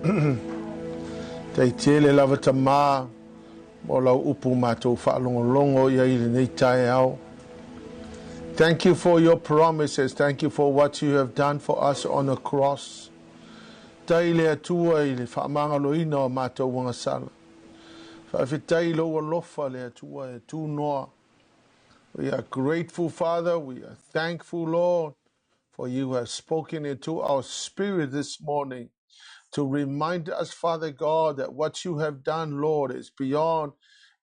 Faafetai tele lava Tamā mo lau upu matou faalogologo i ai i lenei taeao. Thank you for your promises. Thank you for what you have done for us on the cross. Faafetai le Atua i le faamagaloina o matou agasala. Faafetai i lou alofa le Atua e tunoa. We are grateful, Father. We are thankful, Lord, for you have spoken into our spirit this morning to remind us, Father God, that what you have done, Lord, is beyond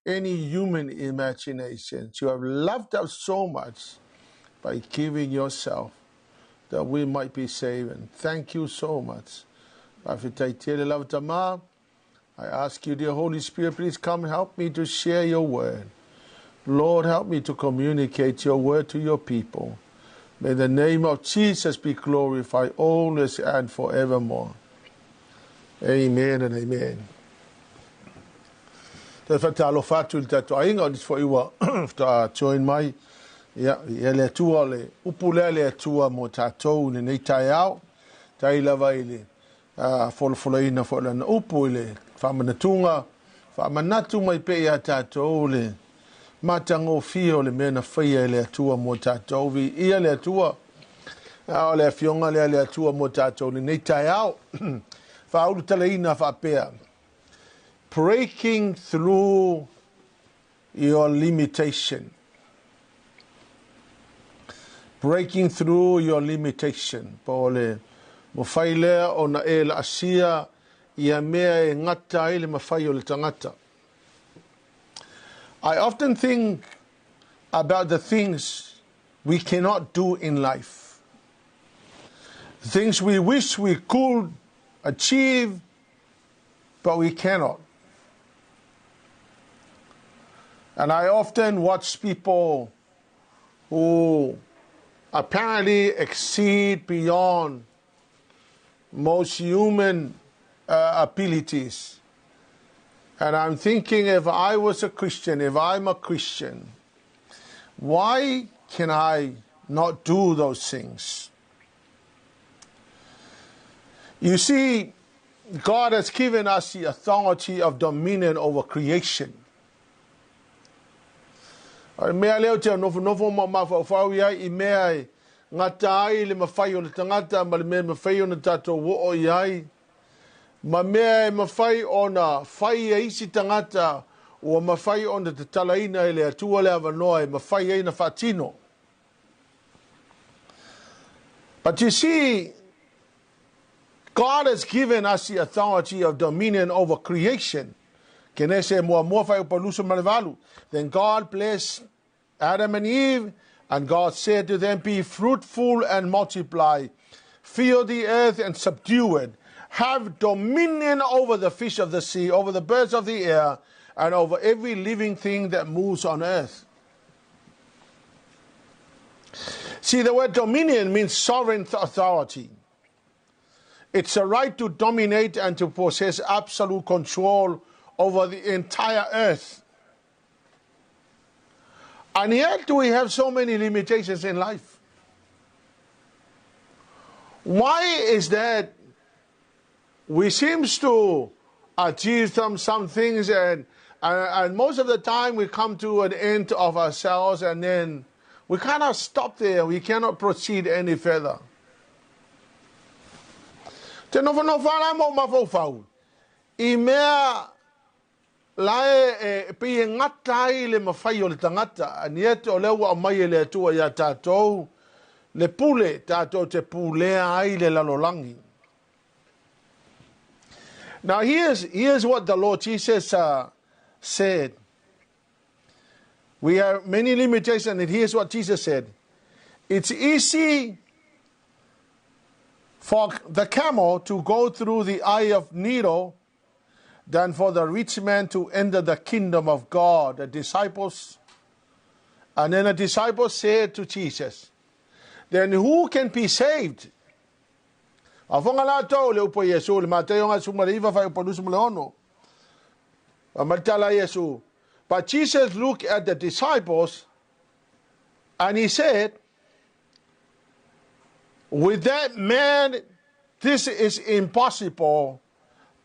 any human imagination. You have loved us so much by giving yourself that we might be saved. And thank you so much. Faafetai tele lava Tamā. I ask you, dear Holy Spirit, please come help me to share your word. Lord, help me to communicate your word to your people. May the name of Jesus be glorified always and forevermore. Amen and amen. Te whatalofa atu i le tatou aiga o nisi foi ua faatoa join mai. Ia, ia le Atua o le upu lea le Atua mo tatou i lenei taeao. Tai lava i le folafolaina foi o lana upu i le faamanatuga, faamanatu mai pea ia tatou le matagofie o le mea na faia e le Atua mo tatou. Viia le Atua. A o le afioga lea le Atua mo tatou i lenei taeao. Faaulutalaina faapea, breaking through your limitation. Breaking through your limitation. Po o le mafai lea ona e laasia ia mea e gata ai le mafai o le tagata. I often think about the things we cannot do in life. Things we wish we could achieve, but we cannot. And I often watch people who apparently exceed beyond most human abilities. And I'm thinking, if I was a Christian, if I'm a Christian, why can I not do those things? You see, God has given us the authority of dominion over creation. O le mea lea ou te nofonofo ma mafaufau i ai i mea e gata ai le mafai o le tagata ma le mea e mafai ona tatou oo i ai, ma mea e mafai ona fai e isi tagata ua mafai ona tatalaina e le Atua le avanoa e mafai ai na faatino. But you see, God has given us the authority of dominion over creation. Kenese 1 fuaiupu 28. Then God blessed Adam and Eve, and God said to them, "Be fruitful and multiply. Fill the earth and subdue it. Have dominion over the fish of the sea, over the birds of the air, and over every living thing that moves on earth." See, the word dominion means sovereign authority. It's a right to dominate and to possess absolute control over the entire earth. And yet we have so many limitations in life. Why is that we seems to achieve some things and most of the time we come to an end of ourselves and then we cannot stop there, we cannot proceed any further? Te nofonofo ala mo mafaufau i mea la e pei e gata ai le mafai o le tagata, and yet o lea ua aumai e le Atua ia tatou le pule tatou te pulea ai le lalolagi. Now here's what the Lord Jesus said. We have many limitations, and here's what Jesus said. It's easy for the camel to go through the eye of needle than for the rich man to enter the kingdom of God. The disciples, and then the disciples said to Jesus, "Then who can be saved?" Afonga latou le upu Iesu le Mataio 19 fuaiupu 26. Matala Iesu. But Jesus looked at the disciples and he said, "With that man, this is impossible,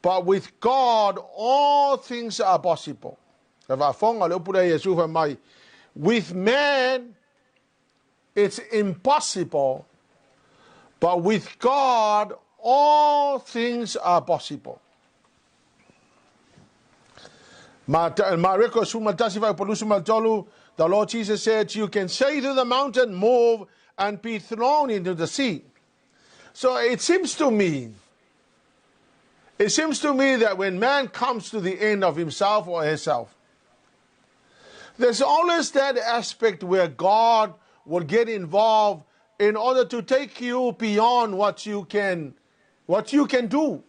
But with God all things are possible. Le faafofoga le upu lea Iesu fai mai, with man it's impossible, but with God all things are possible. Mareko 11 fuaiupu 23, the Lord Jesus said, You can say to the mountain, move, and be thrown into the sea. So it seems to me, it seems to me that when man comes to the end of himself or herself, there's always that aspect where God will get involved in order to take you beyond what you can what you can do.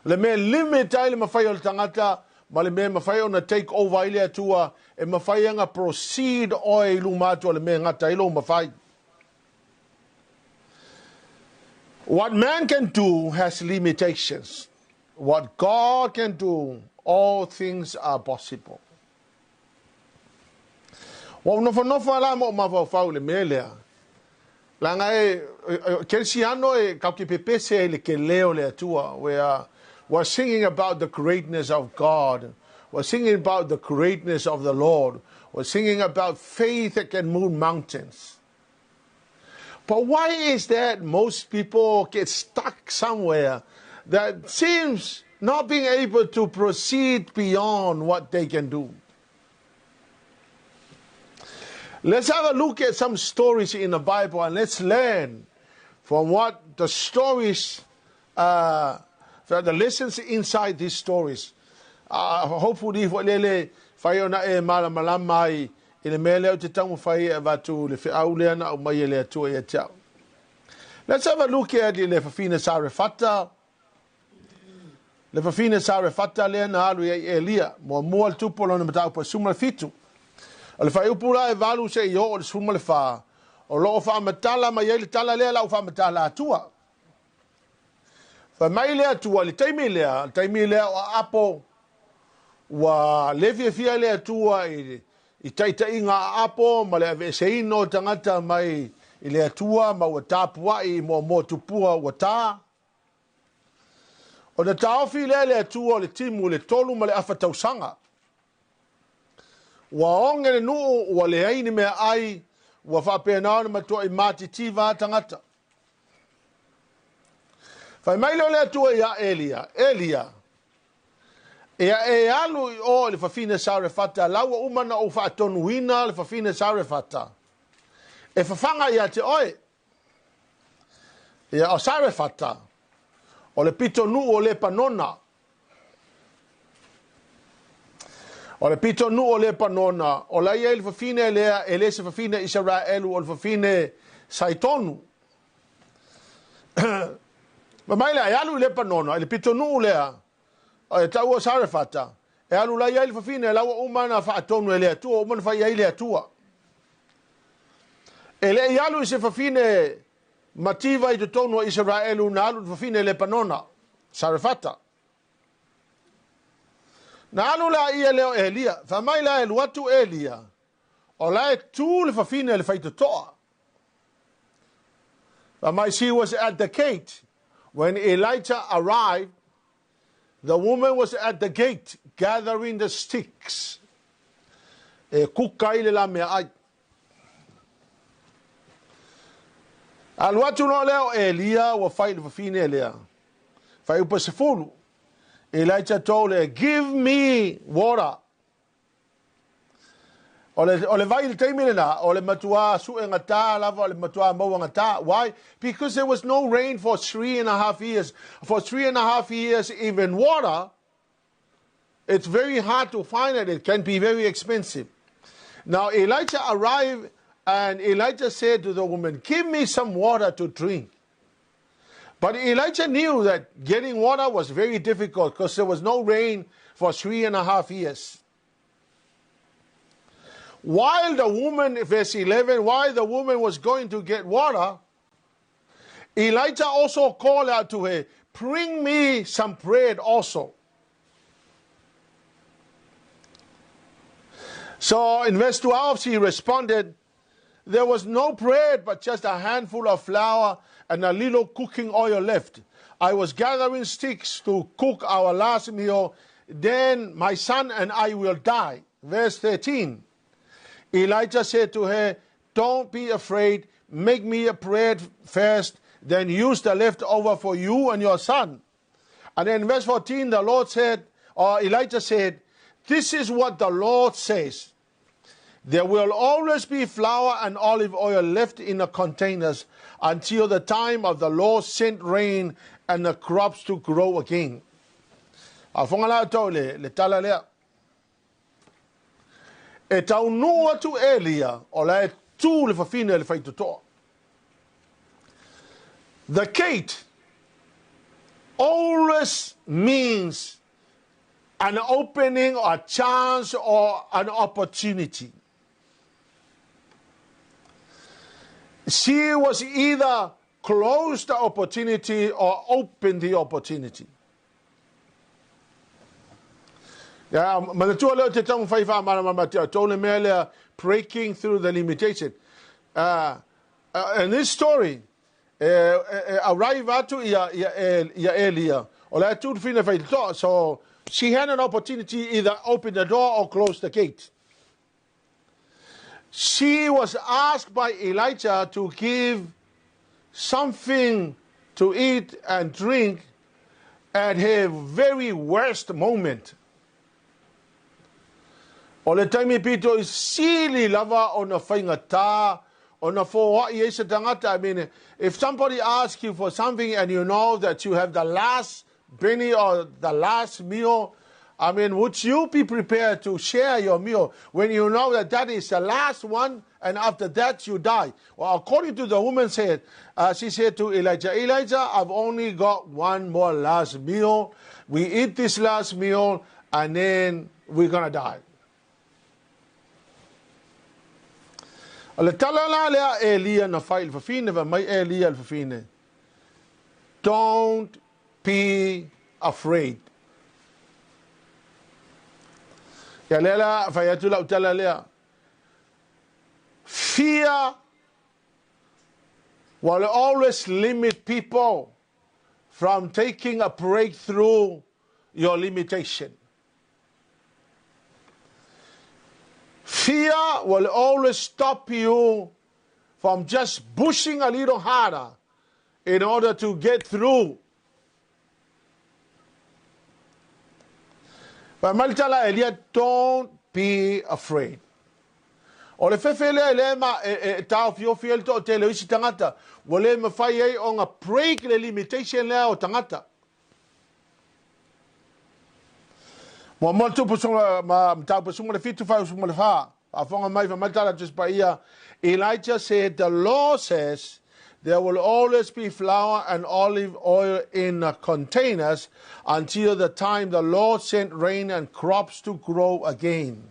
Le mea limit ai le mafai o le tagata ma le mea mafai ona take over ai le Atua e mafai ona proceed oe i luma atu o le mea gata ai lou mafai. What man can do has limitations. What God can do, all things are possible. Ua ou nofonofo la ma ou mafaufau i le mea lea. Leaga e, kerisiano e tatou te pepese ai i le tele o le Atua. We are, we're singing about the greatness of God. We're singing about the greatness of the Lord. We're singing about faith that can move mountains. But why is that most people get stuck somewhere that seems not being able to proceed beyond what they can do? Let's have a look at some stories in the Bible and let's learn from what the stories, the lessons inside these stories. Hopefully, foi lele fai ona e malamalama ai i le mea lea ou te taumafai e avatu le feau lea na aumai e le Atua ia te au. Let's have a look at le fafine Sarefata. Le fafine Sarefata lea na alu i ai Elia. Muamua le tupu o lona mataupu e 17. O le fuaiupu la e 8 seia oo i le 14, o lo o faamatala mai ai le tala lea la ua faamatala atua. Fai mai le Atua i le taimi lea, le taimi lea o Aapo, ua le fiafia le Atua i, i taitaiga a Aapo ma le aveeseina o tagata mai i le Atua ma ua tapuai i moamoa tupua ua ta. Ona taofi lea le Atua o le timu i le 3 ma le afa tausaga. Ua oge le nuu, ua leai ni meaai, ua faapena ona matuai matitiva tagata. Fai mai lea o le Atua ia Elia, Elia, ia e alu i o i le fafine Sarefata, la ua uma na ou faatonuina le fafine Sarefata, e fafaga ia te oe. Ia o Sarefata, o le pitonuu o Lepanona. O le pitonuu o Lepanona, o la i ai le fafine lea, e le se fafine Isaraelu, o le fafine Saitonu. Ma mai lea, e alu i Lepanona, i le pitonuu lea, e tau o Sarefata, e alu la i ai le fafine, la ua uma na faatonu e le Atua, uma na fai ai le Atua. E le i alu i se fafine mativa i totonu o Isaraelu na alu i le fafine Lepanona, Sarefata. Na alu la ia lea o Elia, fai mai la e alu atu Elia, o la e tu le fafine le faitotoa. Fai mai, she was at the gate. When Elijah arrived, the woman was at the gate gathering the sticks. E kuka ai le la meaai. Alu atu loa lea o Elia ua fai i le fafine lea. Fuaiupu 10. Elijah told her, give me water. O le vai i le taimi lena, o le matua suegata lava, o le matua mauagata. Why? Because there was no rain for 3.5 years. For 3.5 years, even water, it's very hard to find it. It can be very expensive. Now Elijah arrived and Elijah said to the woman, give me some water to drink. But Elijah knew that getting water was very difficult because there was no rain for 3.5 years. While the woman, verse 11, while the woman was going to get water, Elijah also called out to her, bring me some bread also. So in verse 12, she responded, there was no bread, but just a handful of flour and a little cooking oil left. I was gathering sticks to cook our last meal. Then my son and I will die. Verse 13. Elijah said to her, Don't be afraid. Make me a bread first, then use the leftover for you and your son. And then verse 14, the Lord said, or Elijah said, This is what the Lord says. There will always be flour and olive oil left in the containers until the time of the Lord sent rain and the crops to grow again. A fonga la tau le, le tala lea. E taunuu atu Elia, o la e tū le fafine le faitotoa. The gate always means an opening or a chance or an opportunity. She was either closed the opportunity or opened the opportunity. Ia, manatua lea o te taumafai faamalamalama atu tou le mea lea, breaking through the limitation. Uh, uh, in this story, e, e, e arrive atu ia, ia, ia Elia, o le atu fina whaitotoa, so she had an opportunity either open the door or close the gate. She was asked by Elijah to give something to eat and drink at her very worst moment. O le taimi pito i sili lava ona faigata, ona foai ai se tagata. I mean, if somebody asks you for something and you know that you have the last penny or the last meal, I mean, would you be prepared to share your meal when you know that that is the last one and after that you die? Well, according to the woman said, uh, she said to Elijah, Elijah, I've only got one more last meal. We eat this last meal and then we're going to die. O le tala la lea Elia na fai i le fafine, fai mai Elia i le fafine, Don't be afraid. Ia lea la fai atu lau tala lea. Fear will always limit people from taking a breakthrough your limitation. Fear will always stop you from just pushing a little harder in order to get through. But Maltala Elia, don't be afraid. O le fefe lea e le ma e, e, e taofiofi ai le toatele o isi tagata, ua le mafai ai ona break le limitation lea o tagata. Muamua le tupu sunga ma mataupu sunga le fitu fai sunga le wha. Faafofoga mai fai mai tala Tusi Paia. Elijah said, the Lord says, there will always be flour and olive oil in the containers until the time the Lord sent rain and crops to grow again.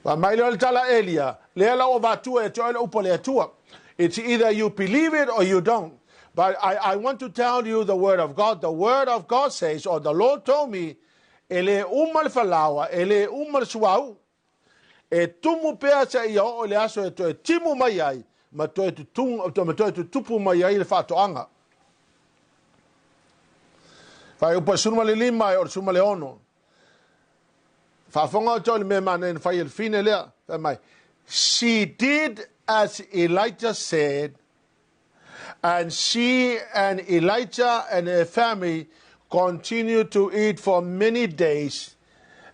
Fai mai lea o le tala Elia, lea la ua vatua e te oe le upu a le Atua. It's either you believe it or you don't. But I, I want to tell you the word of God. The word of God says, or the Lord told me, e le uma le falaoa, e le uma le suauu. E tumu pea seia oo i le aso e toe timu mai ai, ma toe, tutung, ma toe tutupu mai ai le faatoaga. Fuaiupu e 15 e o le 16. Faafofoga outou i le mea manaia na fai e le fine lea. Fai mai, She did as Elijah said, and she and Elijah and her family continued to eat for many days.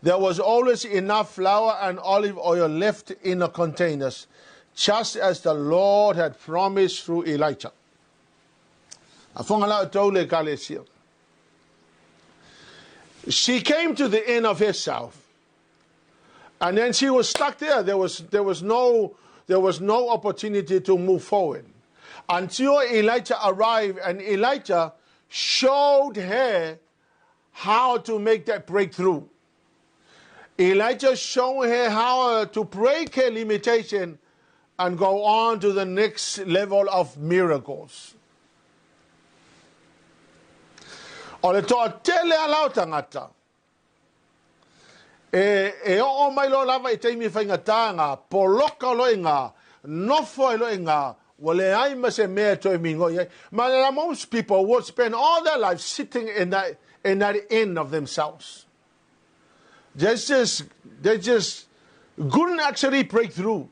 There was always enough flour and olive oil left in the containers, just as the Lord had promised through Elijah. Afonga la outou le ekalesia. She came to the end of herself. And then she was stuck there. There was, there was, no, there was no opportunity to move forward. Until Elijah arrived, and Elijah showed her how to make that breakthrough. Elijah showed her how to break her limitation and go on to the next level of miracles. O le toatele ala o tangata, e, e oo mai loa lava i taimi e faigata ngā, poloka loa i ngā, nofo ai loa i ngā, Ua leai ma se mea e toe migoi ai. Ma most people would spend all their lives sitting in that end of themselves. They just couldn't actually break through.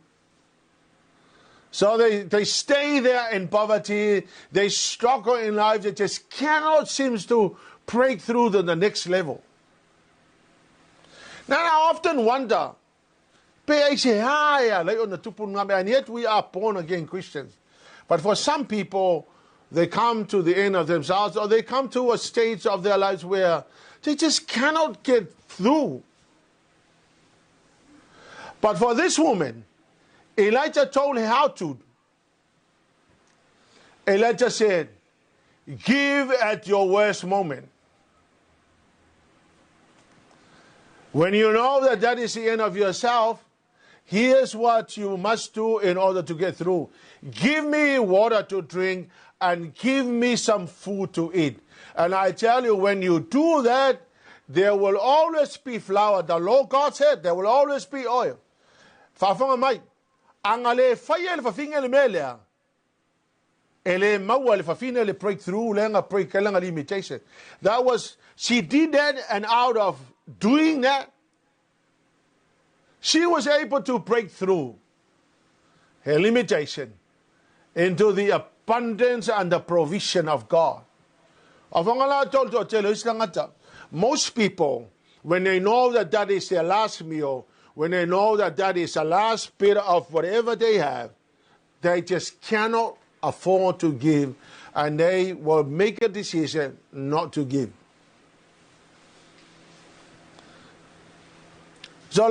So they stay there in poverty, they struggle in life, they just cannot seem to break through to the next level. Now I often wonder, and yet we are born again Christians. But for some people, they come to the end of themselves or they come to a stage of their lives where they just cannot get through. But for this woman, Elijah told her how to. Elijah said, "Give at your worst moment." When you know that that is the end of yourself, here's what you must do in order to get through. Give me water to drink and give me some food to eat. And I tell you, when you do that, there will always be flour. The Lord God said there will always be oil. Faafofoga mai, a na le faia le fafine le mea lea, e le maua le fafine le breakthrough le nga break le nga limitation. That was, she did that, and out of doing that, she was able to break through her limitation into the abundance and the provision of God. Most people, when they know that that is their last meal, when they know that that is the last bit of whatever they have, they just cannot afford to give and they will make a decision not to give. So o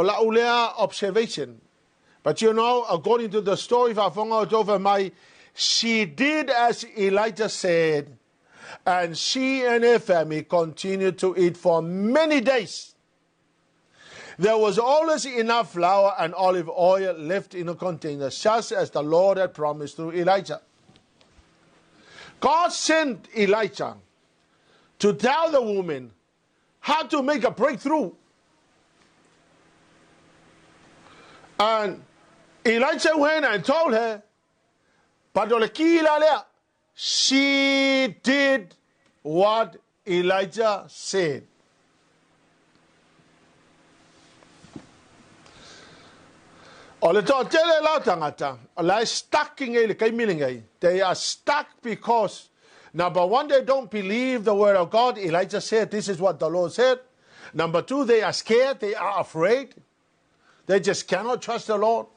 lau lea observation. But according to the story of mai, she did as Elijah said, and she and her family continued to eat for many days. There was always enough flour and olive oil left in the container, just as the Lord had promised through Elijah. God sent Elijah to tell the woman how to make a breakthrough. And Elijah went and told her, but she did what Elijah said. O le toatele la tagata, la e stuck i le taimi lenei. They are stuck because, number one, they don't believe the word of God. Elijah said, this is what the Lord said. Number two, they are scared, they are afraid. They just cannot trust the Lord.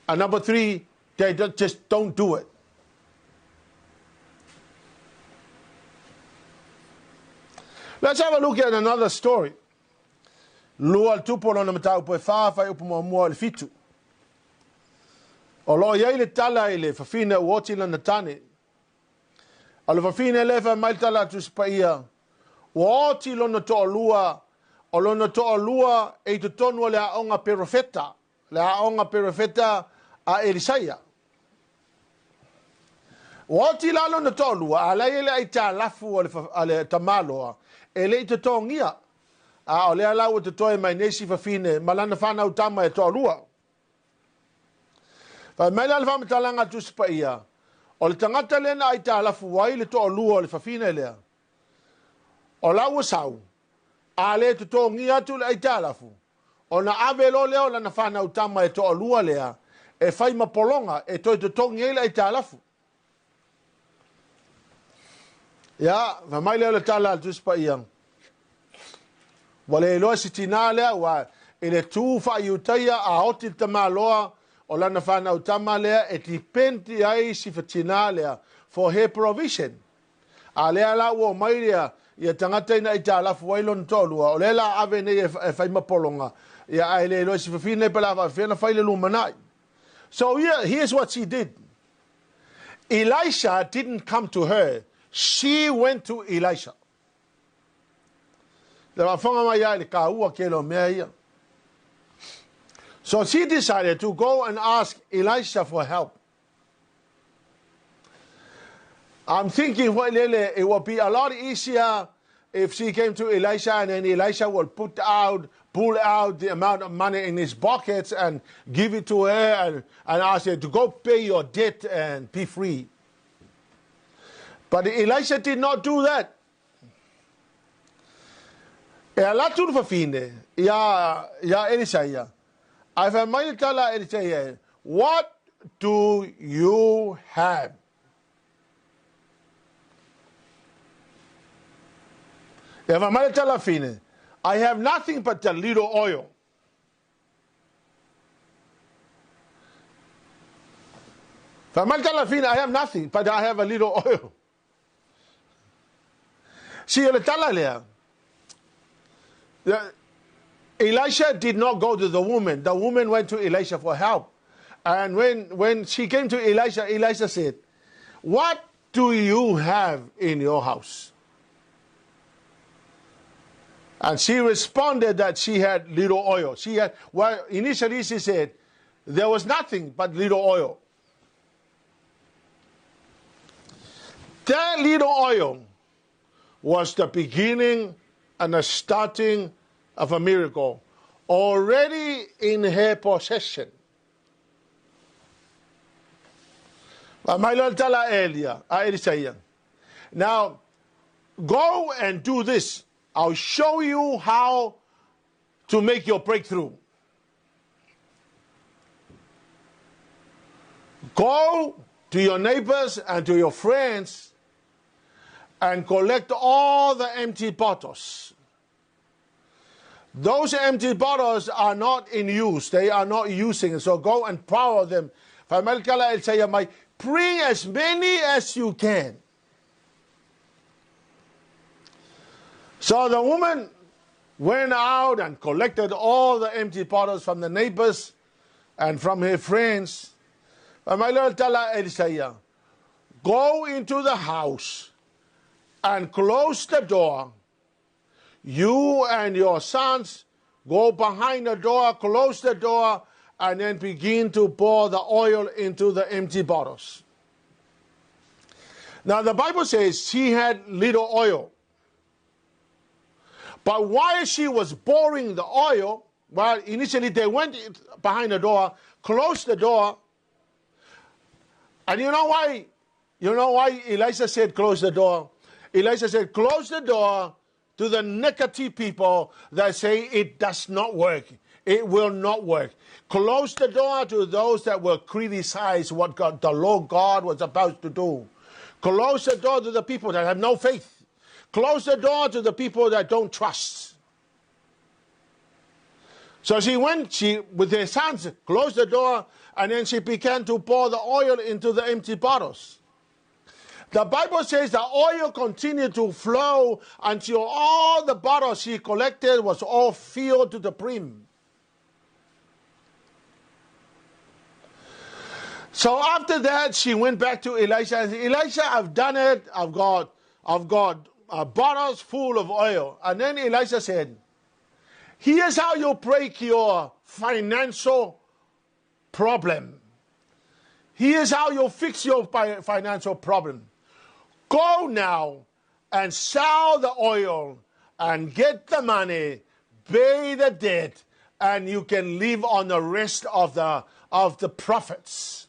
And number three, they just don't do it. Let's have a look at another story. Lua le Tupu o lona mataupu e 4, fuaiupu muamua o le 7. O lo o iai le tala i le fafine ua oti lana tane. O le fafine le fai mai le tala a Tusi Paia, ua oti lona toalua, o lona toalua e i totonu o le aoga perofeta, le aoga perofeta a Elisaia. Ua oti la lona toalua, a lai e le aitalafu a le tamaloa, e le i totogia. A o lea la ua totoe mai nei si fafine, ma lana fanau tama e toalua. Fai mai la le faamatalaga a Tusi Paia, o le tagata lea na aitalafu ai le toalua o le fafine lea. O la ua sau, a le totogia atu le aitalafu, ona ave lo lea o lana fanau tama e toalua lea, e fai ma pologa e toe totogi ai le aitalafu. Ia, fai mai lea o le tala a le Tusi Paia. Ua le iloa si tinā lea ua i le tū faaiutaia a oti le tamaloa o lana fanau tama lea e depend ai si fatinā lea for her provision. A lea la ua mai lea ia tagata ina aitalafu ai lona toalua o lea la ave nei e fai ma pologa ia ae le iloa si fafine pe la faafefea na fai le lumanai. So here's what she did. Elisha didn't come to her. She went to Elisha. Le faafofoga mai ai le kaua ke lo mea ia. So she decided to go and ask Elisha for help. I'm thinking, well, it will be a lot easier. if she came to Elisha and then Elisha will put out, pull out the amount of money in his pockets and give it to her and, and ask her to go pay your debt and be free. But Elisha did not do that. E alu atu le fafine iā Elisa ia, ae fai mai le tala a Elisa ia, What do you have? E fai mai le tala fine, I have nothing but a little oil. Fai mai le tala fine, I have nothing, but I have a little oil. See, o le tala lea, Elisha did not go to the woman. The woman went to Elisha for help. And when, when she came to Elisha, Elisha said, What do you have in your house? And she responded that she had little oil. She had, well, initially she said, there was nothing but little oil. That little oil was the beginning and the starting of a miracle already in her possession. Now, go and do this. I'll show you how to make your breakthrough. Go to your neighbors and to your friends and collect all the empty bottles. Those empty bottles are not in use. They are not using it. So go and borrow them. Bring as many as you can. So the woman went out and collected all the empty bottles from the neighbors and from her friends. Go into the house and close the door. You and your sons go behind the door, close the door, and then begin to pour the oil into the empty bottles. Now, the Bible says she had little oil. But while she was pouring the oil, well, initially they went behind the door, closed the door. And you know why? You know why Elisha said close the door? Elisha said close the door to the negative people that say it does not work. It will not work. Close the door to those that will criticize what God, the Lord God was about to do. Close the door to the people that have no faith. Close the door to the people that don't trust. So she went, she with her sons, closed the door, and then she began to pour the oil into the empty bottles. The Bible says the oil continued to flow until all the bottles she collected was all filled to the brim. So after that, she went back to Elisha and said, Elisha, I've done it. I've got, I've got uh, bottles full of oil. And then Elisha said, Here's how you break your financial problem. Here's how you fix your financial problem. Go now and sell the oil and get the money, pay the debt, and you can live on the rest of the, of the profits.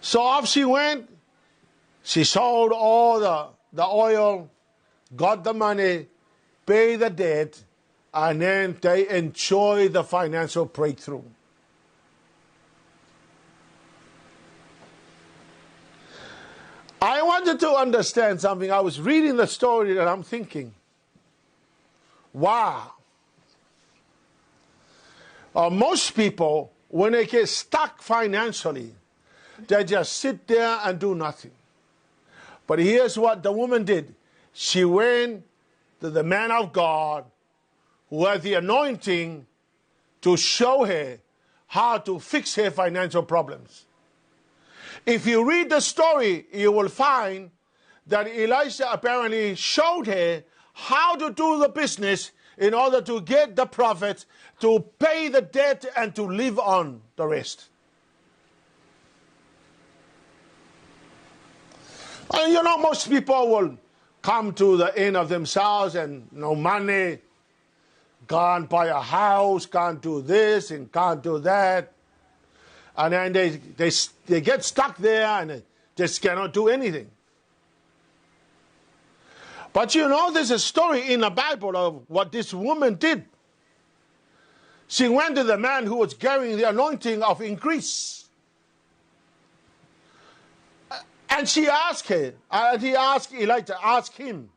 So off she went. She sold all the, the oil, got the money, paid the debt, and then they enjoy the financial breakthrough. I wanted to understand something. I was reading the story and I'm thinking, wow. Uh, most people, when they get stuck financially, they just sit there and do nothing. But here's what the woman did she went to the man of God who had the anointing to show her how to fix her financial problems. If you read the story, you will find that Elisha apparently showed her how to do the business in order to get the profit, to pay the debt, and to live on the rest. And you know, most people will come to the end of themselves and no money, can't buy a house, can't do this and can't do that. And then they get stuck there and they just cannot do anything. But you know, there's a story in the Bible of what this woman did. She went to the man who was carrying the anointing of increase. And she asked him, and he asked Elijah, asked him,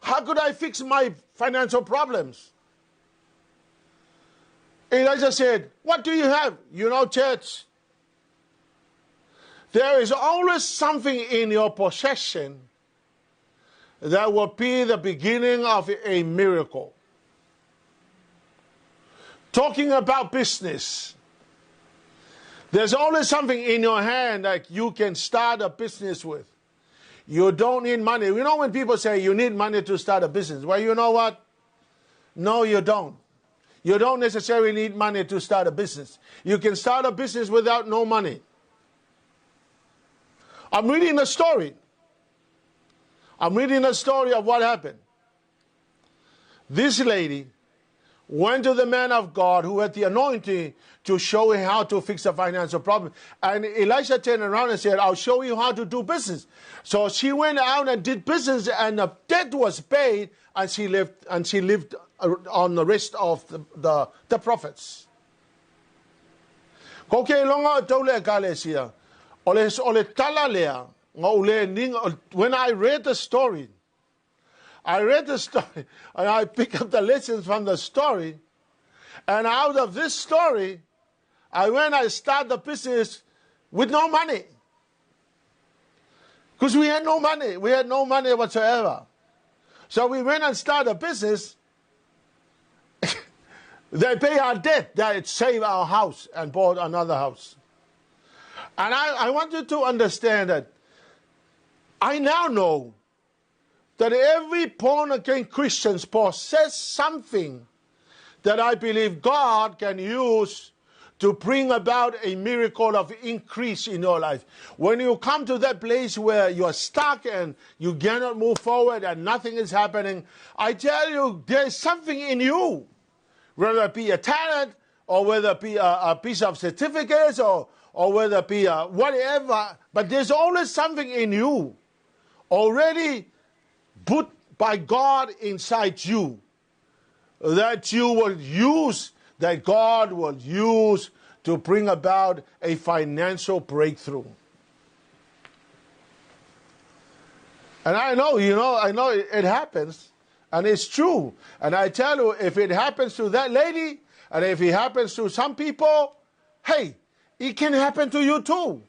how could I fix my financial problems? Elijah said, what do you have? You know, church, there is always something in your possession that will be the beginning of a miracle. Talking about business, there's always something in your hand that you can start a business with. You don't need money. You know when people say you need money to start a business, well, you know what? No, you don't. You don't necessarily need money to start a business. You can start a business without no money. I'm reading a story. I'm reading a story of what happened. This lady went to the man of God who had the anointing to show him how to fix a financial problem. And Elisha turned around and said, I'll show you how to do business. So she went out and did business, and the debt was paid, and she lived on the rest of the prophets. Ko ke longa tole ekalesia, ole tala lea, when I read the story, and I pick up the lessons from the story, and out of this story, I went I started the business with no money. Because we had no money. We had no money whatsoever. So we went and started a business. They pay our debt. They saved our house and bought another house. And I want you to understand that I now know that every born-again Christian possesses something that I believe God can use to bring about a miracle of increase in your life. When you come to that place where you are stuck and you cannot move forward and nothing is happening, I tell you, there is something in you, whether it be a talent or whether it be a piece of certificates or whether it be a whatever, but there's always something in you already put by God inside you that you will use, that God will use to bring about a financial breakthrough. And I know, you know, I know it happens, and it's true. And I tell you, if it happens to that lady, and if it happens to some people, hey, it can happen to you too.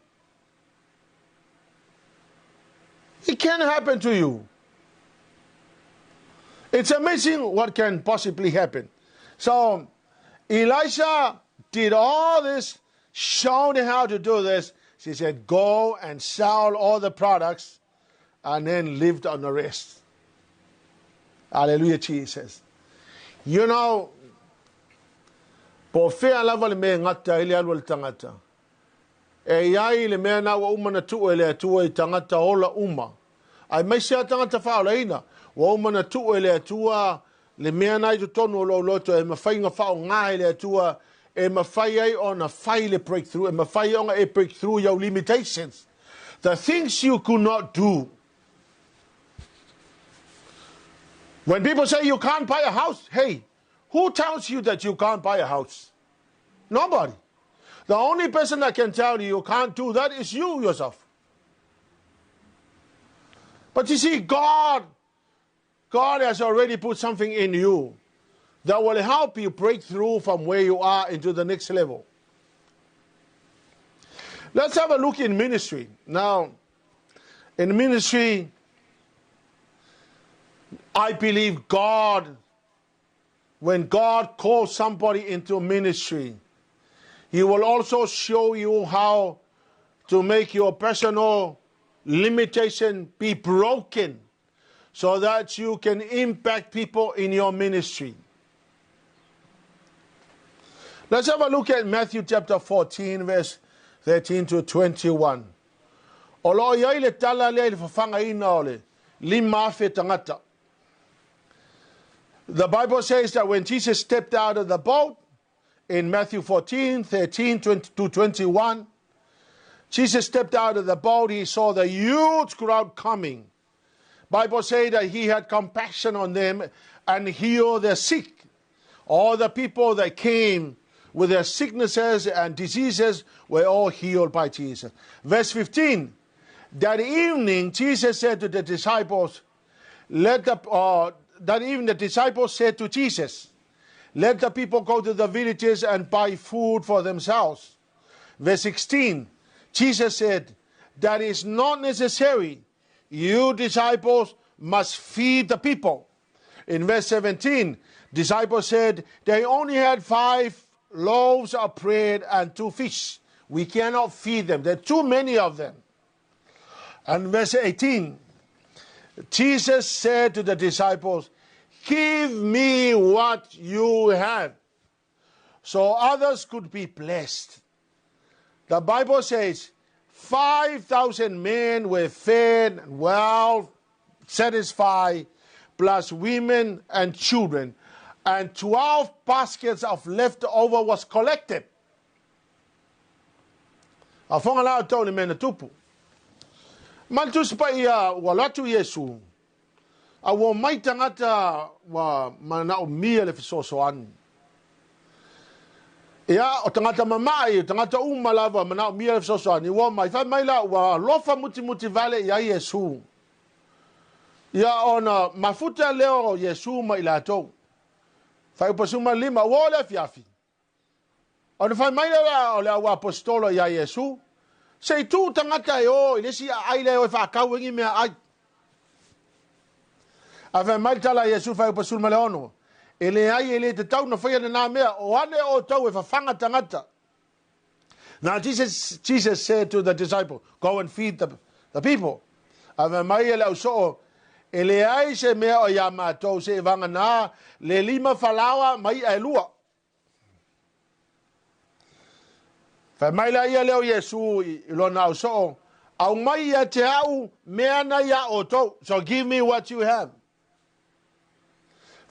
It can happen to you. It's amazing what can possibly happen. So Elisha did all this, showed him how to do this. She said, go and sell all the products, and then lived on the rest. Hallelujah, Jesus. You know, po fea lava le mea ngata i le alu le tangata. E iai le mea na ua uma na tuu e le Atua i tangata ola uma. Ai mai sea tangata whaolaina, ua uma na tuu e le Atua le mea na i totonu o lou loto e mawhai ngā whao ngā e le Atua e mawhai ai ona whai le breakthrough, e mawhai ona e breakthrough your limitations. The things you could not do. When people say you can't buy a house, hey, who tells you that you can't buy a house? Nobody. The only person that can tell you you can't do that is you yourself. But you see, God has already put something in you that will help you break through from where you are into the next level. Let's have a look in ministry. Now, in ministry, I believe God, when God calls somebody into ministry, He will also show you how to make your personal limitation be broken so that you can impact people in your ministry. Let's have a look at Matthew chapter 14, verse 13 to 21. O lo o i ai le tala lea i le fafagaina o le 5,000 tagata. The Bible says that when Jesus stepped out of the boat in Matthew 14, 13 to 21, Jesus stepped out of the boat, he saw the huge crowd coming. Bible says that he had compassion on them and healed their sick. All the people that came with their sicknesses and diseases were all healed by Jesus. Verse 15, that evening Jesus said to the disciples, let the, that evening the disciples said to Jesus, let the people go to the villages and buy food for themselves. Verse 16, Jesus said, that is not necessary. You disciples must feed the people. In verse 17, disciples said they only had 5 loaves of bread and 2 fish. We cannot feed them. There are too many of them. And verse 18, Jesus said to the disciples, give me what you have, so others could be blessed. The Bible says 5,000 men were fed and well satisfied, plus women and children, and 12 baskets of leftover was collected. A fonga la tau le mena tupu. Ma le Tusi Paia ua alu atu Iesu, a ua omai tagata ua manaomia le fesoasoani. Ia, o tagata mama'i, o tagata uma lava manaomia le fesoasoani, ua omai, fai mai la ua alofa mutimuti vale i ai Iesu. Ia, ona mafuta lea o Iesu ma i latou. Fuaiupu 15, ua oo le afiafi. Ona fai mai lea o le auaposeitolo iā Iesu, Se i tuu tagata e o i le isi aai lea e o e faatau ai ni meaai. Ae fai mai le tala a Iesu fuaiupu 16, E leai, e le tatau ona faia lena mea, o ane outou e fafaga tagata. Now Jesus, Jesus said to the disciple, go and feed the people. Ae fai mai e le ausoo, E leai se mea o iā matou, se i vagana le 5 falaoa ma i'a e 2. Fai mai la ia lea o Iesu i lona ausoo, Aumai ia te au mea na iā outou. So give me what you have.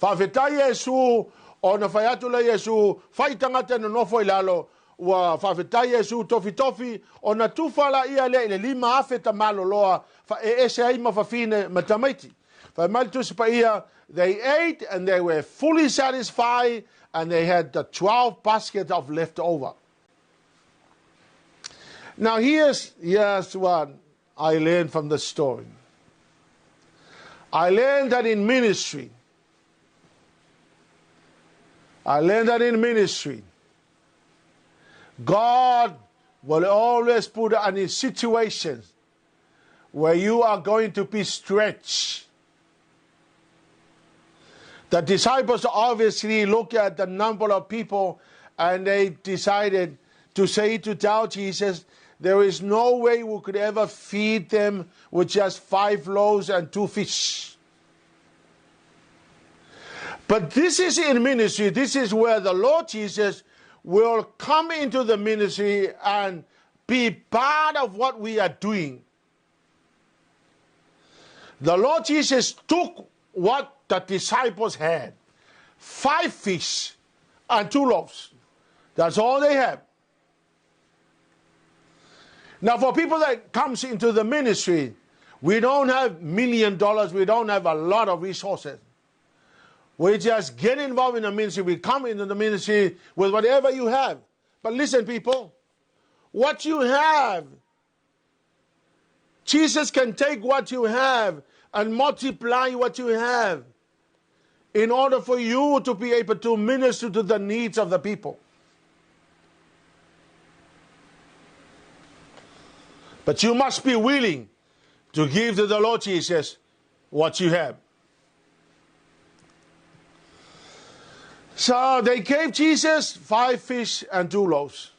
Faafetai Iesu, ona fai atu lea Iesu, fai tagata e nonofo i lalo, ua faafetai Iesu tofitofi, ona tufa la ia lea i le 5,000 tamaloloa, e ese ai ma fafine ma tamaiti. Fai mai le Tusi Paia, they ate and they were fully satisfied and they had the 12 baskets of leftover. Now here's what I learned from the story. I learned that in ministry, I learned that in ministry, God will always put you in situations where you are going to be stretched. The disciples obviously looked at the number of people and they decided to say to tell Jesus, there is no way we could ever feed them with just 5 loaves and 2 fish. But this is in ministry. This is where the Lord Jesus will come into the ministry and be part of what we are doing. The Lord Jesus took what the disciples had, 5 fish and 2 loaves. That's all they have. Now, for people that comes into the ministry, we don't have million dollars, we don't have a lot of resources. We just get involved in the ministry. We come into the ministry with whatever you have. But listen, people, what you have, Jesus can take what you have and multiply what you have in order for you to be able to minister to the needs of the people. But you must be willing to give to the Lord Jesus what you have. So they gave Jesus 5 fish and 2 loaves.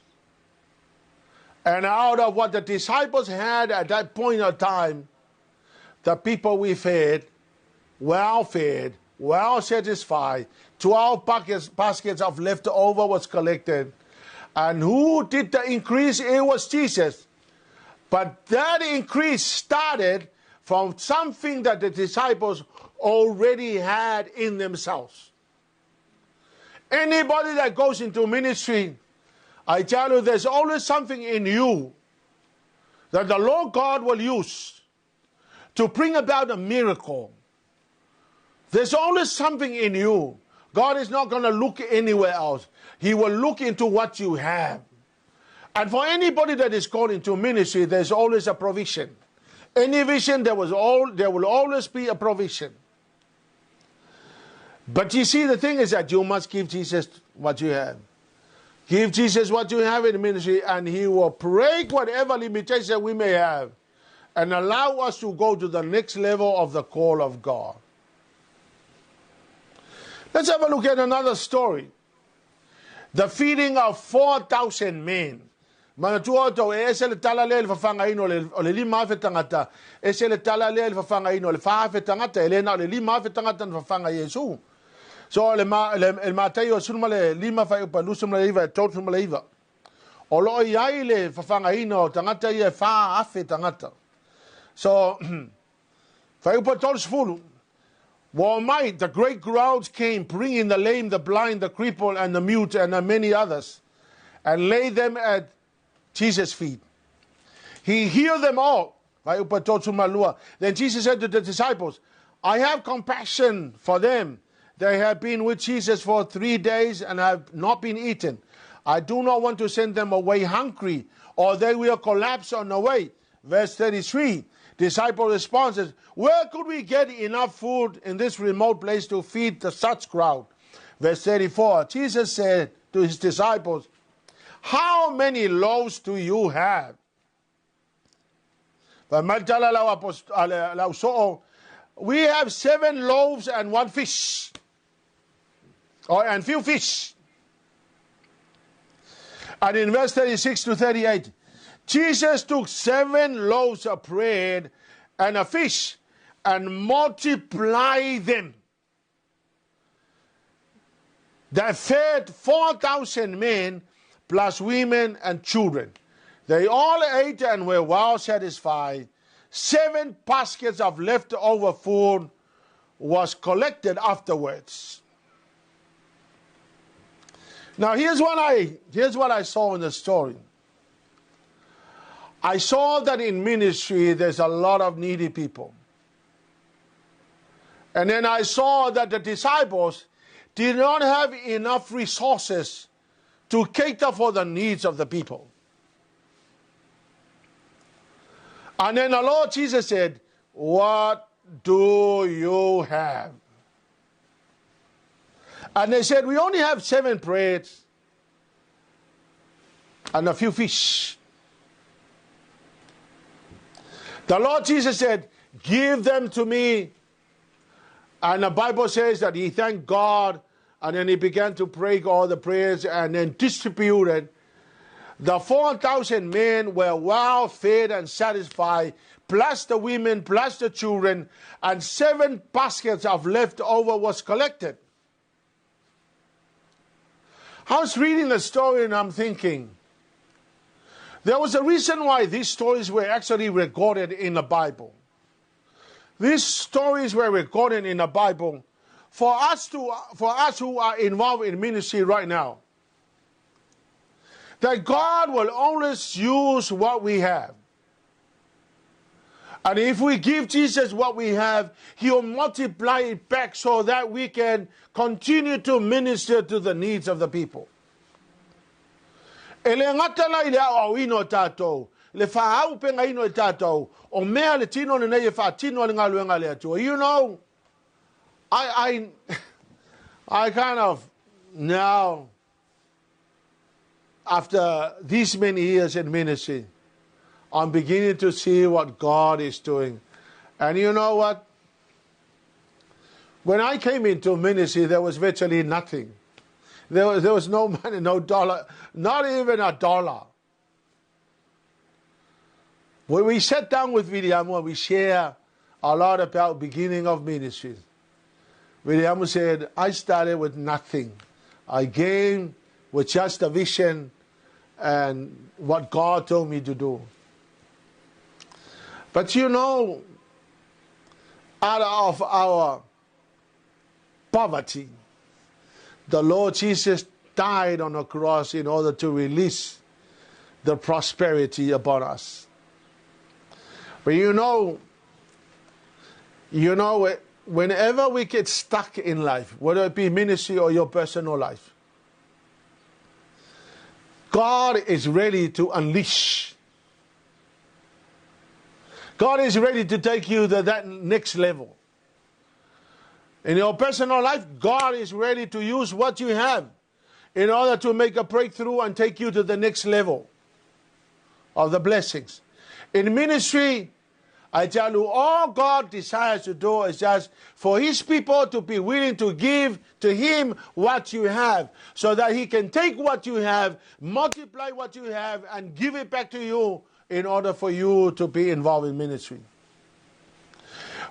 And out of what the disciples had at that point of time, the people we fed, well fed, well satisfied, 12 baskets of leftover was collected. And who did the increase? It was Jesus. But that increase started from something that the disciples already had in themselves. Anybody that goes into ministry, I tell you, there's always something in you that the Lord God will use to bring about a miracle. There's always something in you. God is not going to look anywhere else. He will look into what you have. And for anybody that is called into ministry, there's always a provision. Any vision, there was all there will always be a provision. But you see, the thing is that you must give Jesus what you have. Give Jesus what you have in ministry, and He will break whatever limitation we may have and allow us to go to the next level of the call of God. Let's have a look at another story. The feeding of 4,000 men. Manatua outou, e ese le tala lea i le fafagaina o le, o le 5,000 tagata, ese le tala lea i le fafagaina o le 4,000 tagata, e le na o le 5,000 tagata na fafaga i Iesu. So, le, ma, le, le Mataio 15 fuaiupu 29 e 39. O lo o i ai le fafagaina o tagata ia e 4,000 tagata. So, fuaiupu 30, Ua omai, the great crowds came, bringing the lame, the blind, the crippled, and the mute, and many others, and laid them at Jesus' feet. He healed them all. Then Jesus said to the disciples, I have compassion for them. They have been with Jesus for 3 days and have not been eaten. I do not want to send them away hungry, or they will collapse on the way. Verse 33, disciple responses, Where could we get enough food in this remote place to feed the such crowd? Verse 34, Jesus said to his disciples, How many loaves do you have? We have 7 loaves and 1 fish. Or, and few fish. And in verse 36 to 38, Jesus took 7 loaves of bread and a fish and multiplied them. That fed 4,000 men, plus women and children. They all ate and were well satisfied. 7 baskets of leftover food was collected afterwards. Now here's what I saw in the story. I saw that in ministry there's a lot of needy people. And then I saw that the disciples did not have enough resources to cater for the needs of the people. And then the Lord Jesus said, What do you have? And they said, We only have 7 breads and a few fish. The Lord Jesus said, Give them to me. And the Bible says that he thanked God, and then he began to break all the prayers and then distributed. The 4,000 men were well fed and satisfied, plus the women, plus the children, and 7 baskets of leftover was collected. I was reading the story and I'm thinking, there was a reason why these stories were actually recorded in the Bible. These stories were recorded in the Bible for us who are involved in ministry right now. That God will always use what we have. And if we give Jesus what we have, He will multiply it back so that we can continue to minister to the needs of the people. E le gata la i le aoaoina o tatou, le faaaupegaina o tatou, o mea le tino lenei e faatino ai le galuega a le Atua. You know, I kind of now, after these many years in ministry, I'm beginning to see what God is doing. And you know what? When I came into ministry, there was virtually nothing. There was no money, no dollar, not even a dollar. When we sat down with Viliamu and we share a lot about beginning of ministries, Viliamu said, I started with nothing. I came with just a vision and what God told me to do. But you know, out of our poverty, the Lord Jesus died on the cross in order to release the prosperity upon us. But you know, you know, whenever we get stuck in life, whether it be ministry or your personal life, God is ready to unleash. God is ready to take you to that next level. In your personal life, God is ready to use what you have in order to make a breakthrough and take you to the next level of the blessings. In ministry, I tell you, all God desires to do is just for His people to be willing to give to Him what you have, so that He can take what you have, multiply what you have, and give it back to you in order for you to be involved in ministry.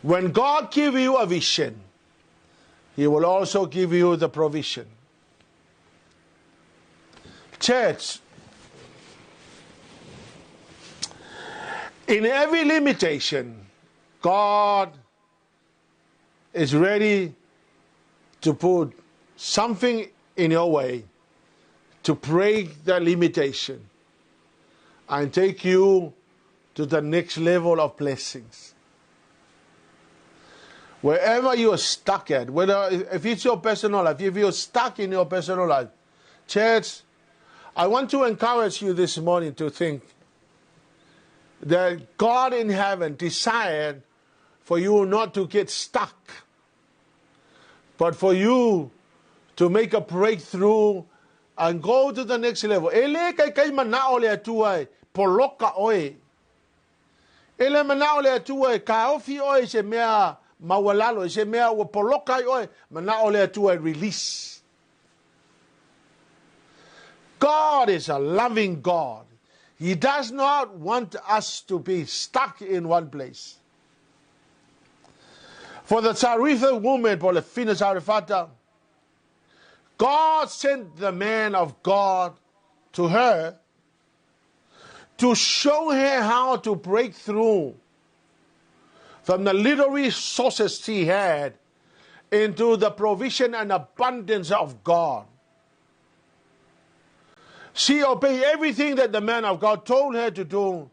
When God gives you a vision, He will also give you the provision. Church, in every limitation, God is ready to put something in your way to break the limitation and take you to the next level of blessings. Wherever you are stuck at, whether if it's your personal life, if you're stuck in your personal life, church, I want to encourage you this morning to think that God in heaven desired for you not to get stuck, but for you to make a breakthrough and go to the next level. E le kaikai mana'o le Atua e poloka oe. E le mana'o le Atua e kaofi oe i se mea maualalo, i se mea ua poloka ai oe, mana'o le Atua e release. God is a loving God. He does not want us to be stuck in one place. For the Zarephath woman, po le fina Zarephatha, God sent the man of God to her to show her how to break through from the little resources she had into the provision and abundance of God. She obeyed everything that the man of God told her to do,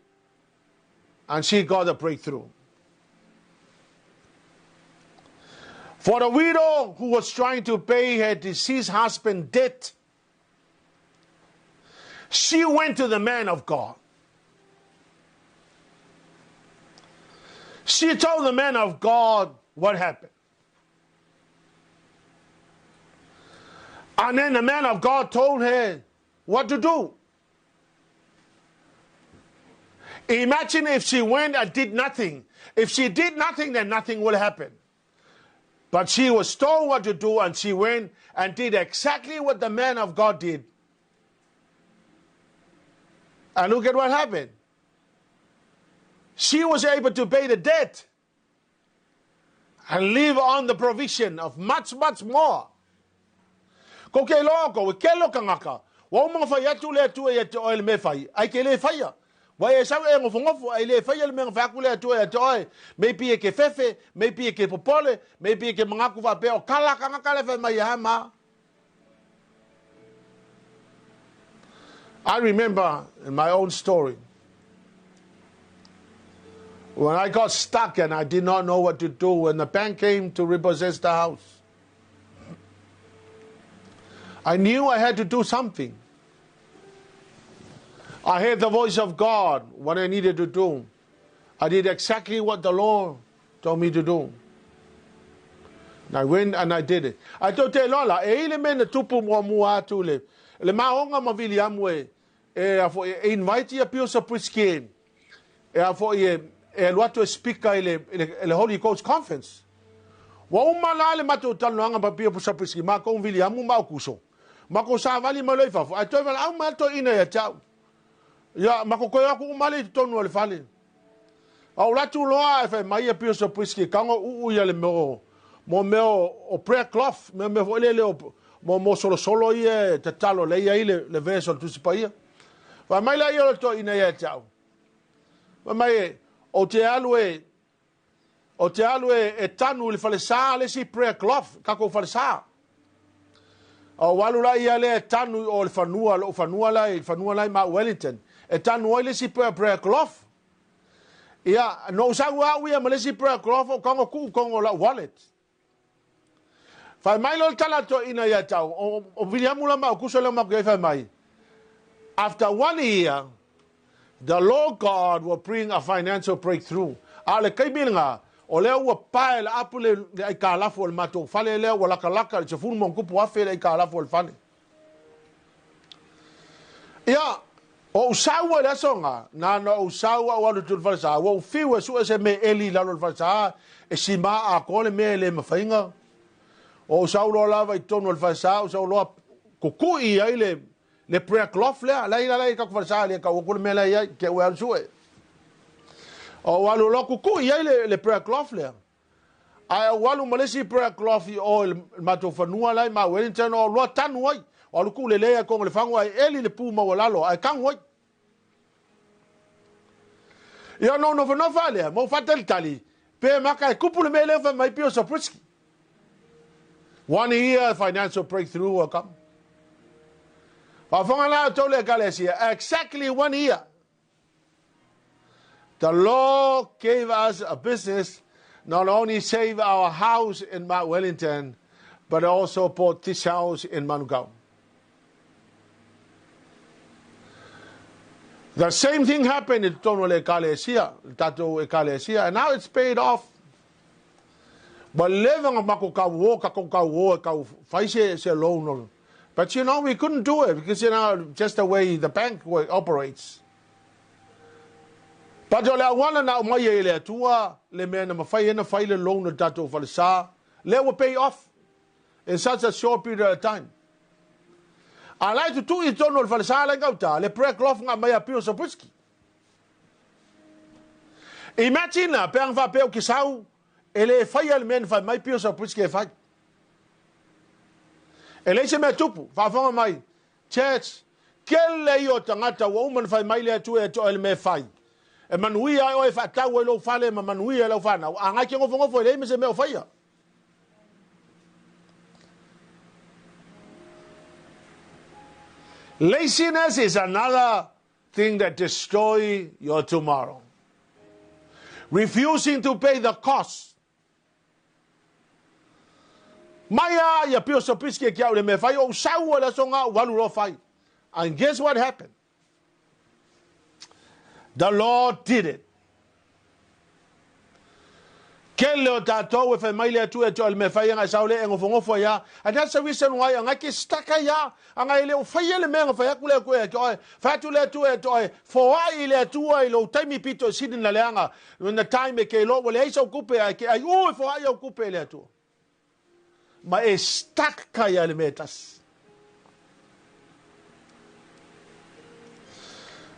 and she got a breakthrough. For the widow who was trying to pay her deceased husband debt, she went to the man of God. She told the man of God what happened. And then the man of God told her what to do. Imagine if she went and did nothing. If she did nothing, then nothing will happen. But she was told what to do, and she went and did exactly what the man of God did. And look at what happened. She was able to pay the debt and live on the provision of much, much more. Ko ke loa ko, ke lo kangaka. Wa uma fai atu le atu e te oe le me fai. Ai ke le faia. Wa e sau e ngofongofo, ai le faia le mea fai aku le atu e te oe. Maybe e ke fefe, maybe e ke popole, maybe e ke mangaku wa peo. Kala kangaka le fai mai ha ma. I remember in my own story, when I got stuck and I did not know what to do, when the bank came to repossess the house, I knew I had to do something. I heard the voice of God, what I needed to do. I did exactly what the Lord told me to do. And I went and I did it. I told te lola, e ile mea na tupu mua mua atu le, le maonga ma Viliamu e, e, a fo, e invite ia Pio Sapriski e, a fo, e, e alu atu e speaker i le, i le, i le Holy Ghost Conference. Ua uma la le matou talanoaga ma Pio Sapriski, makou ma Viliamu ma Aukuso. Makou savali mai loa i fafo, ae toe valaau mai lava le toeaina ia te au. Ia, makou toe o atu uma lea i totonu o le fale. A ou alu atu loa ae fai mai ia Pio Sapriski e tago uu ia le mea o, mo mea o, o prayer cloth, mea mea foi lele o, mo, mo solosolo ia e tatalo lelei ai le, le verse o le Tusi Paia. Fai mai laia o le toeaina ia te au. Fai mai e, Ou te alu e Ou te alu e, e tanu i le falesa le isi prayer cloth, tatou falesa. Ou alu la ia lea e tanu i o le fanua, lou fanua la i fanua la i Mount Wellington. E tanu ai le isi prayer cloth. Ia, na ou sau au ia ma le isi prayer cloth o tago tuu i totonu o lau wallet. Fai mai loa le tala a le toeaina ia te au, o, o Viliamu la ma Aukuso lea matou i ai fai mai, after one year, the Lord God will bring a financial breakthrough. A o le taimi lena, o lea ua pae le apu le, le aitalafu o le matou fale lea ua latalata i le $10,000 le aitalafu o le fale. Ia, ou sau ai le aso na, na ona ou sau au alu atu i le falesa, ua ou fiu e sue se mea e eli i lalo o le falesa, e sima atoa le mea e le mafai ona. Ou sau loa lava i totonu o le falesa, ou sau loa kukui ai le, le prayer cloth lea, la i la i tatou falesa, le tau atu le mea la i ai, te ue alu sue. Ou alu loa kukui ai le, le prayer cloth lea. Ae ou alu ma le isi prayer cloth i o i le matou fanua la i Mount Wellington, o loa tanu ai. O alu tuu lelei ai kongo le fango ai eli le pu maualalo ae tanu ai. Ia no nofonofa lea, mo faatalitali, pe maka e kupu le mea lea fai mai pio Zabriskie. One year financial breakthrough will come. Faafofoga la outou le ekalesia, exactly one year. The Lord gave us a business not only save our house in Mount Wellington, but also bought this house in Manukau. The same thing happened in totonu o le ekalesia, le tatou ekalesia, and now it's paid off. Ua leva na matou tauo, tatou tauo e tau fai se, se loan o But you know, we couldn't do it because you know, just the way the bank operates. But o le auala na aumai ai e le Atua le mea na mafai ai na fai le loan o le tatou falesa, lea ua pay off in such a short period of time. A la e tutui i totonu o le falesa la i gauta, le prayer cloth na aumai a Pio Zabriskie. Imagine pe ana faapea ou te sau, e le faia le mea na fai mai Pio Zabriskie e fai. E leai se mea tupu, faafofoga mai, church, kele ia o tagata ua uma ona fai mai le Atua ia te oe le mea e fai. E manuia ai oe e faatau ai lou fale ma manuia ai lau fanau, a ngai ke nofonofo e leai ma se mea o faia. Laziness is another thing that destroy your tomorrow. Refusing to pay the cost. Mai a ia pio sopiski ki au le me fai o sau le aso ngā walu ro fai. And guess what happened? The Lord did it. Kele o tātou e whai mai le atu e te o le me whai anga e sao le e ngofongofo ia. And that's the reason why anga ke stuck ia. Anga e le o whai ele mea nga whai aku le aku e te oe. Whai atu le atu e te oe. Foai i le atua i lou taimi pito e sili na leaga. When the time e ke iloa ua leai sau kupe ae ke ai u e foai au kupe i le Atua. Ma e stuck kai a le mea e tasi.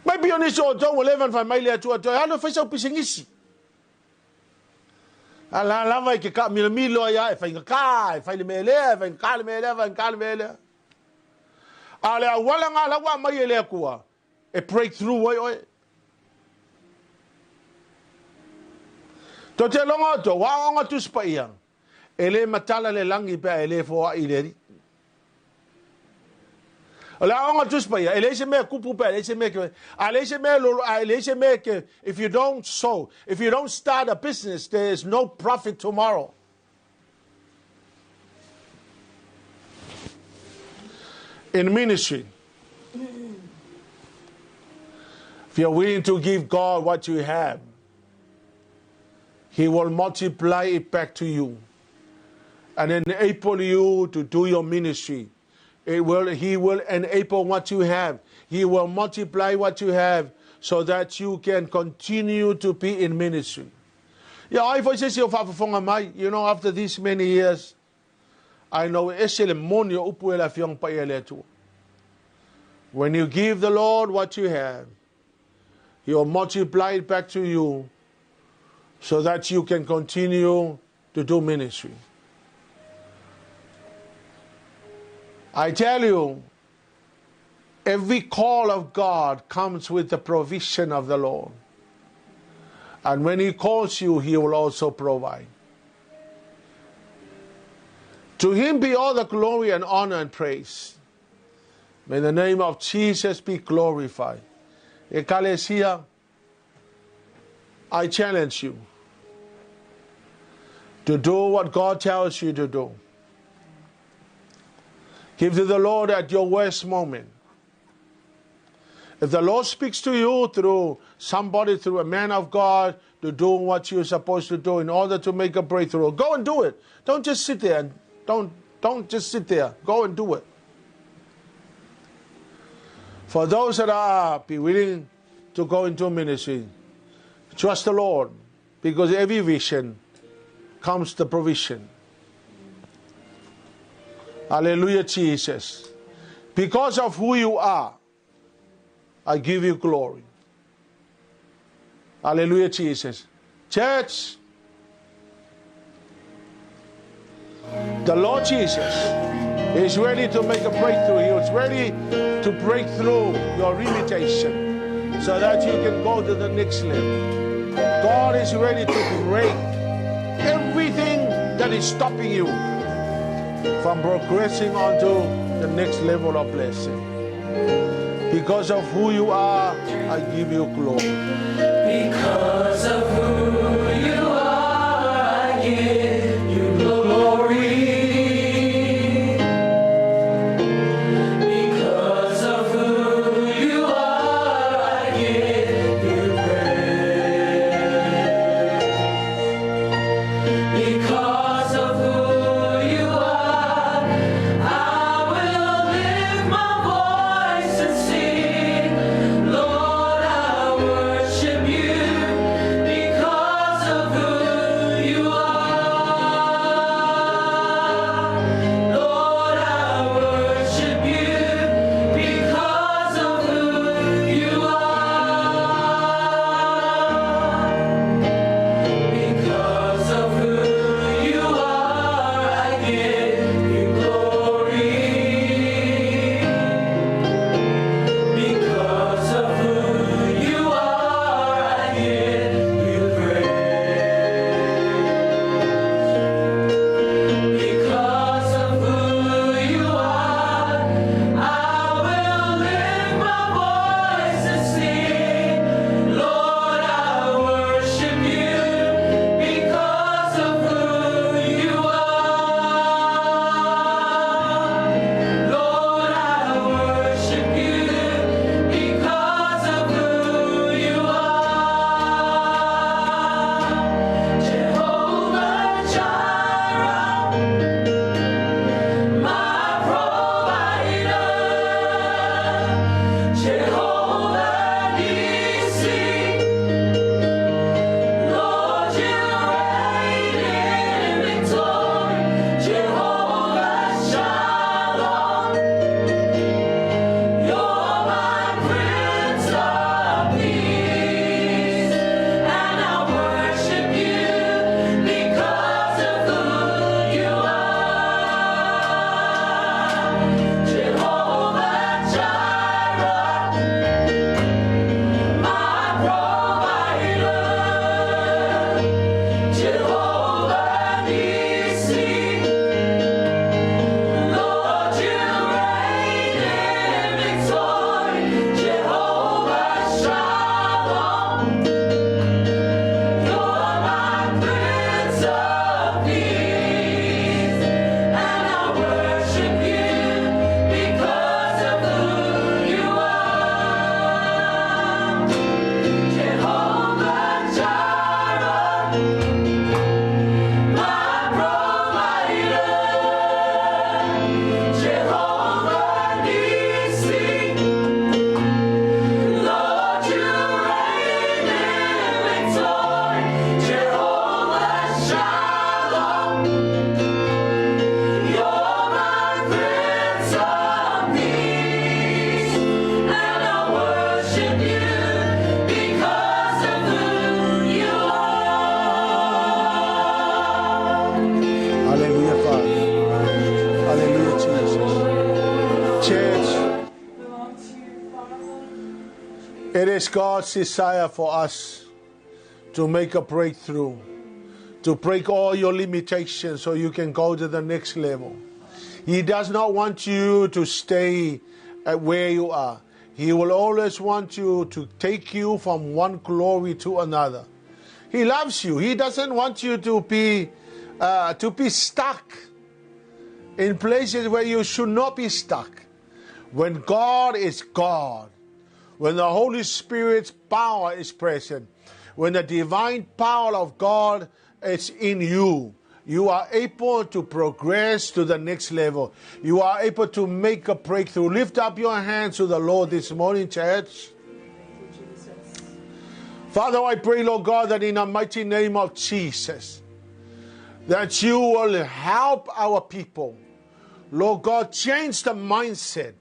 Mai pei o nisi o outou ua leva ona fai mai le Atua toe alu e fai sau pisinisi. A la lava i ke kaamilomilo ai a e faigata, e fai le mea lea, e faigata le mea lea, faigata le mea lea. A o le auala ngā la ua aumai e le Atua, e breakthrough ai oe. Tou te logo outou, aoaoga Tusi Paia, e le matala le lagi pe a e le foai i le Alii. O le aoaoga Tusi Paia, e leai se mea kupu pe a leai se mea ke, a leai se mea lolo, a leai se mea ke, if you don't sow, if you don't start a business, there is no profit tomorrow. In ministry, if you're willing to give God what you have, He will multiply it back to you and enable you to do your ministry. It will, he will enable what you have. He will multiply what you have so that you can continue to be in ministry. Ia ai foi se isi o faafofoga mai, you know, after these many years, I know e ese le moni o upu e le Afioga Paia e le Atua. When you give the Lord what you have, He will multiply it back to you so that you can continue to do ministry. I tell you, every call of God comes with the provision of the Lord. And when He calls you, He will also provide. To Him be all the glory and honor and praise. May the name of Jesus be glorified. Ekalesia, I challenge you to do what God tells you to do. Give to the Lord at your worst moment. If the Lord speaks to you through somebody, through a man of God, to do what you're supposed to do in order to make a breakthrough, go and do it. Don't just sit there and don't don't just sit there. Go and do it. For those that are be willing to go into ministry, trust the Lord, because every vision comes the provision. Hallelujah, Jesus. Because of who you are, I give you glory. Hallelujah, Jesus. Church, the Lord Jesus is ready to make a breakthrough. He is ready to break through your limitation so that you can go to the next level. God is ready to break everything that is stopping you from progressing onto the next level of blessing. Because of who you are, I give you glory. Because of who you are, I give you glory. Because of who you are, I give you praise. Because of who you are, I will lift my voice and sing. Lord, I worship you because of who you are. Lord, I worship you because of who you are. Because of who you are, I give you glory. Because of who you are, I give you praise. Because of who you are, I will lift my voice and sing. Lord, I worship you because of who you are. Lord, I worship you because of who you are. Jehovah Jireh, my provider. Jehovah Nissi, Lord, you reign in victory. Jehovah Shalom, you're my Prince of Peace, and I worship you because of who you are. Jehovah Jireh, my provider. Jehovah Nissi, Lord, you reign in victory. Jehovah Shalom, you're my Prince of Peace, and I worship you because of who you are. Jehovah Jireh, my provider. Jehovah Nissi, Lord, you reign in victory. Jehovah Shalom, you're my Prince of Peace, and I worship you because of who you are. Hallelujah, Father. Hallelujah, Jesus. Church, Belong to you, Father. it is God's desire for us to make a breakthrough, to break all your limitations so you can go to the next level. He does not want you to stay at where you are. He will always want you to take you from one glory to another. He loves you. He doesn't want you to be to be stuck in places where you should not be stuck. When God is God, when the Holy Spirit's power is present, when the divine power of God is in you, you are able to progress to the next level. You are able to make a breakthrough. Lift up your hands to the Lord this morning, church. Father, I pray, Lord God, that in the mighty name of Jesus, that you will help our people. Lord God, change the mindset.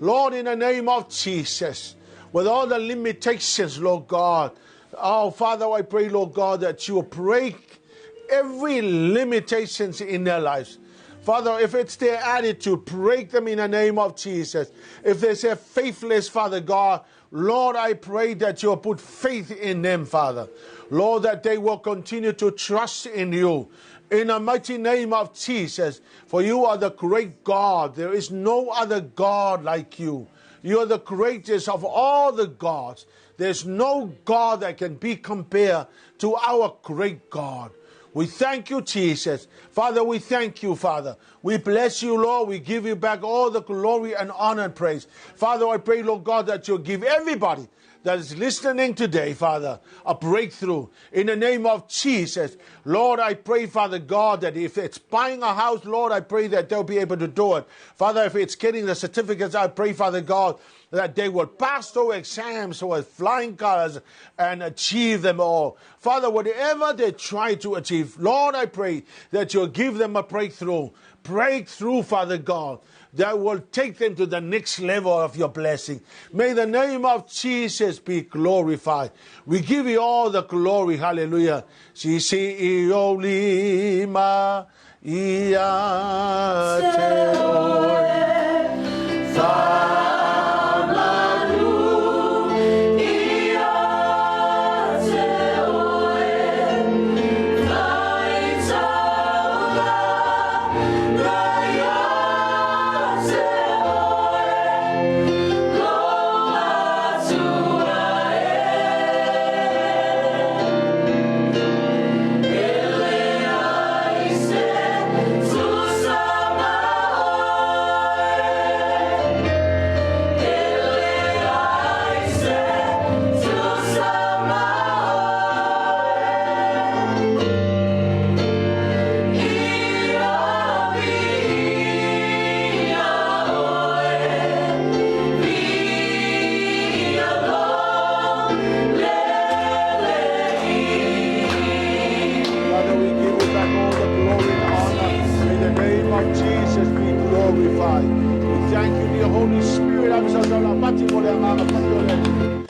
Lord, in the name of Jesus, with all the limitations, Lord God. Oh, Father, I pray, Lord God, that you will break every limitations in their lives. Father, if it's their attitude, break them in the name of Jesus. If they say faithless, Father God, Lord, I pray that you'll put faith in them, Father. Lord, that they will continue to trust in you. In the mighty name of Jesus, for you are the great God. There is no other God like you. You are the greatest of all the gods. There's no God that can be compared to our great God. We thank you, Jesus. Father, we thank you, Father. We bless you, Lord. We give you back all the glory and honor and praise. Father, I pray, Lord God, that you'll give everybody that is listening today, Father, a breakthrough in the name of Jesus. Lord, I pray, Father God, that if it's buying a house, Lord, I pray that they'll be able to do it. Father, if it's getting the certificates, I pray, Father God, that they will pass through exams with flying colors and achieve them all. Father, whatever they try to achieve, Lord, I pray that you'll give them a breakthrough. Breakthrough, Father God, that will take them to the next level of your blessing. May the name of Jesus be glorified. We give you all the glory. Hallelujah. Sisi i o lima ia te oe. Father, we give you back all the glory and honor. May the name of Jesus be glorified. We thank you, dear Holy Spirit.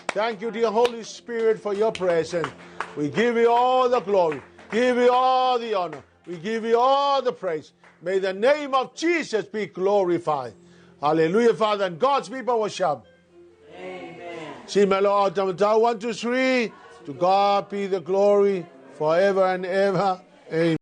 Thank you, dear Holy Spirit, for your presence. We give you all the glory, give you all the honor, we give you all the praise. May the name of Jesus be glorified. Hallelujah, Father. And God's people will shout. Amen. 1, 2, 3. To God be the glory forever and ever. Amen.